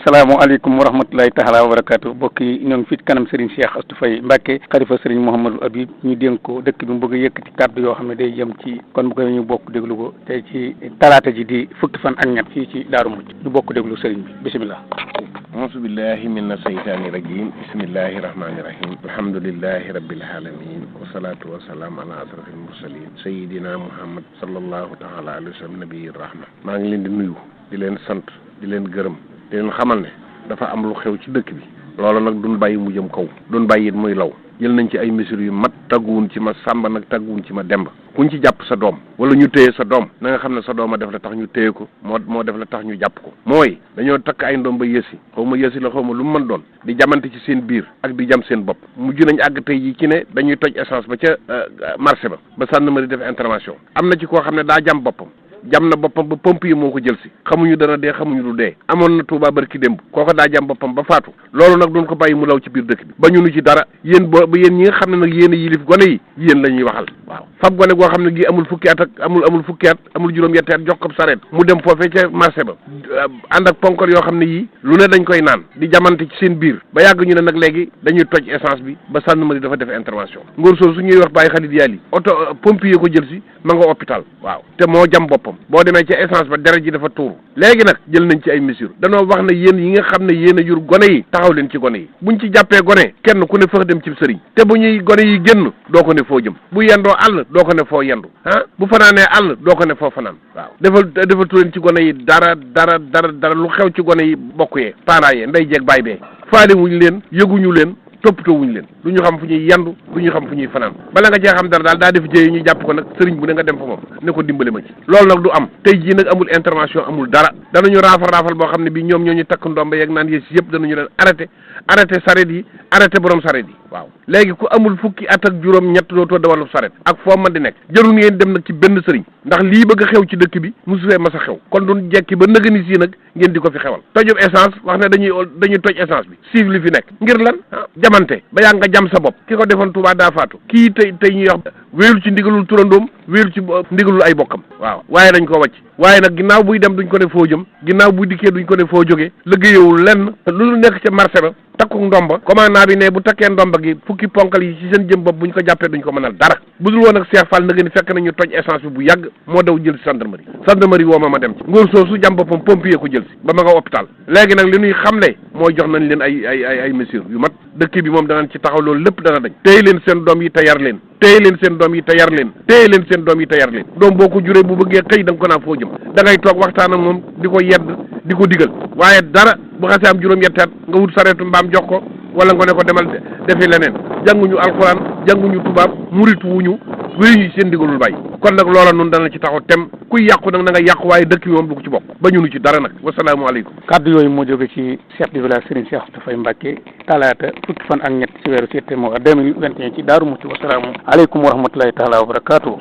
asalaamaaleykum wa rahmatulahi taala wa barakaatu mbokk yi ñoo ngi fi kanam Serigne Cheikh Astou Faye Mbacké xalifa Serigne Mouhamadou Habib ñu dénk ko dëkk bi mu bëgg a yëkkati kàddu yoo xam ne day jëm ci kon bu ko ñu bokk déglu ko tey ci talaata ji di fukki fan ak ñett fii ci Daaru Muxti ñu bokk déglu Serigne bi bisimilah. auzu billahi mina shaytaani rajim bismillahi rahmani rahim alhamdulillahi rabbil alamin wasalaatu wasalaam ala asrafil mursalin sayidina Muhammad sallallahu taala alayhi wa sallam nabiyir rahma maa ngi leen di nuyu di leen sant di leen gërëm di leen xamal ne dafa am lu xew ci dëkk bi loolu nag duñ bàyyi mu jëm kaw duñ bàyyi it muy law jël nañ ci ay mesures yu mat tagguwun ci ma sàmba nag tagguwun ci ma demb kuñ ci jàpp sa doom wala ñu téye sa doom na nga xam ne sa doom a def la tax ñu téye ko moo def la tax ñu jàpp ko mooy dañoo takk ay ndoom ba yësi xaw ma yësi la xaw ma lu mu mën doon di jamante ci seen biir ak di jam seen bopp mujj nañ àgg tey ji ci ne dañuy toj essence ba ca marché ba gendarmerie def intervention am na ci koo xam ne daa jam boppam jam na boppam ba pompe yi moo ko jël si xamuñu dana dee xamuñu du dee amoon na Touba barki démb kooko daa jam boppam ba faatu loolu nag doon ko bàyyi mu law ci biir dëkk bi ba ñu nu ci dara yéen ba yéen ñi nga xam ne nag yéen a yilif gone yi yéen la ñuy waxal waaw fab gone goo xam ne gi amul fukki at ak amul fukki at amul juróom-yetti at jox ko sareet mu dem foofee ca marché ba ànd ak ponkal yoo xam ne yii lu ne dañ koy naan di jamante ci seen biir ba yàgg ñu ne nag léegi dañuy toj essence bi ba gendarmerie dafa def intervention ngóor soosu su ñuy wax bàyyi xalit yàlla yi oto pompier ko jël si ma nga hôpital waaw te moo jam boppam boo demee ca essence ba deret ji dafa tuuru léegi nag jël nañ ci ay mesures danoo wax ne yéen yi nga xam ne yéen a jur gone yi taxaw leen ci gone yi buñ ci jàppee gone kenn ku ne fex dem ci sëriñ te bu ñuy gone yi génn doo ko ne foo jëm bu yendoo àll doo ko ne foo yendu bu fanaanee àll doo ko ne foo fanaan waaw defatu leen ci gone yi dara lu xew ci gone yi bokk yee parents yee nday jeeg baay bee faale wuñ leen yëguñu leen toppatoo wuñ leen du ñu xam fu ñuy yendu du ñu xam fu ñuy fanaan bala nga cee xam dara daal daa def jëye ñu jàpp ko nag sëriñ bu ne nga dem fa moom ne ko dimbale ma ci loolu nag du am tey jii nag amul intervention amul dara danañu raafal boo xam ne bii ñoom ñoo ñu takk ndomba yeeg naan yées yëpp danañu leen arrêté saret yi arrêté borom saret yi waaw léegi ku amul fukki at ak juróom ñett dootoo dawalu saret ak foo mën di nekk jarul ngeen dem nag ci benn sëriñ ndax lii bëgg a xew ci dëkk bi mosu fee mas a xew kon duñ jekki ba nëgëni sii nag ngeen di ko fi xewal tojub essence wax ne dañuy toj essence bi siif li fi nekk ngir lan jamante ba yàgg nga jam sa bopp ki ko defoon Touba daa faatu kii tey ñuy wax wéelu ci ndigalul turandoom wéelu ci ndigalul ay bokkam waaw waaye dañ ko wàcc waaye nag ginnaaw buy dem duñ ko ne foo jëm ginnaaw buy dikkee duñ ko ne foo jógee liggéeyewul lenn lu nekk ca marché ba takku ndomba commandant bi ne bu takkee ndomba gi fukki ponkal yi ci seen jëm bopp buñ ko jàppee duñ ko mënal dara bu dul woon ak Cheikh Fall na ngeen fekk nañu toj essence bi bu yàgg moo daw jël si gendarmerie woo ma dem ci ngóor soosu jam boppam pompier ko jël si ba ma nga hôpital léegi nag li ñuy xamle mooy jox nañ leen ay mesures yu mat dëkk bi moom danañ ci taxaw loolu lépp dana dañ téye leen seen doom yi te yar leen téye leen seen doom yi te yar leen téye leen seen doom yi te yar leen doom boo ko juree bu bëggee xëy da nga ko naan foo jëm da ngay toog waxtaan ak moom di ko yedd di ko digal waaye dara bu xasee am juróom-ñetti at nga wut sareetu mbaam jox ko wala nga ne ko demal defi leneen jànguñu alxuraan jànguñu tubaab murit wuñu wéyuñu seen digalul bàyyi kon nag loola nun dana ci taxaw tem kuy yàqu nag na nga yàqu waaye dëkk bi moom du ko ci bokk ba ñu nu ci dara nag wasalaamaaleykum. kàddu yooyu moo jóge ci chef du village Serigne Cheikh Astou Faye Mbacké talaata fukki fan ak ñett ci weeru septembre 2021 ci Daaru Muxti wasalaamu aleykum wa rahmatulahi taala wa barakaatu.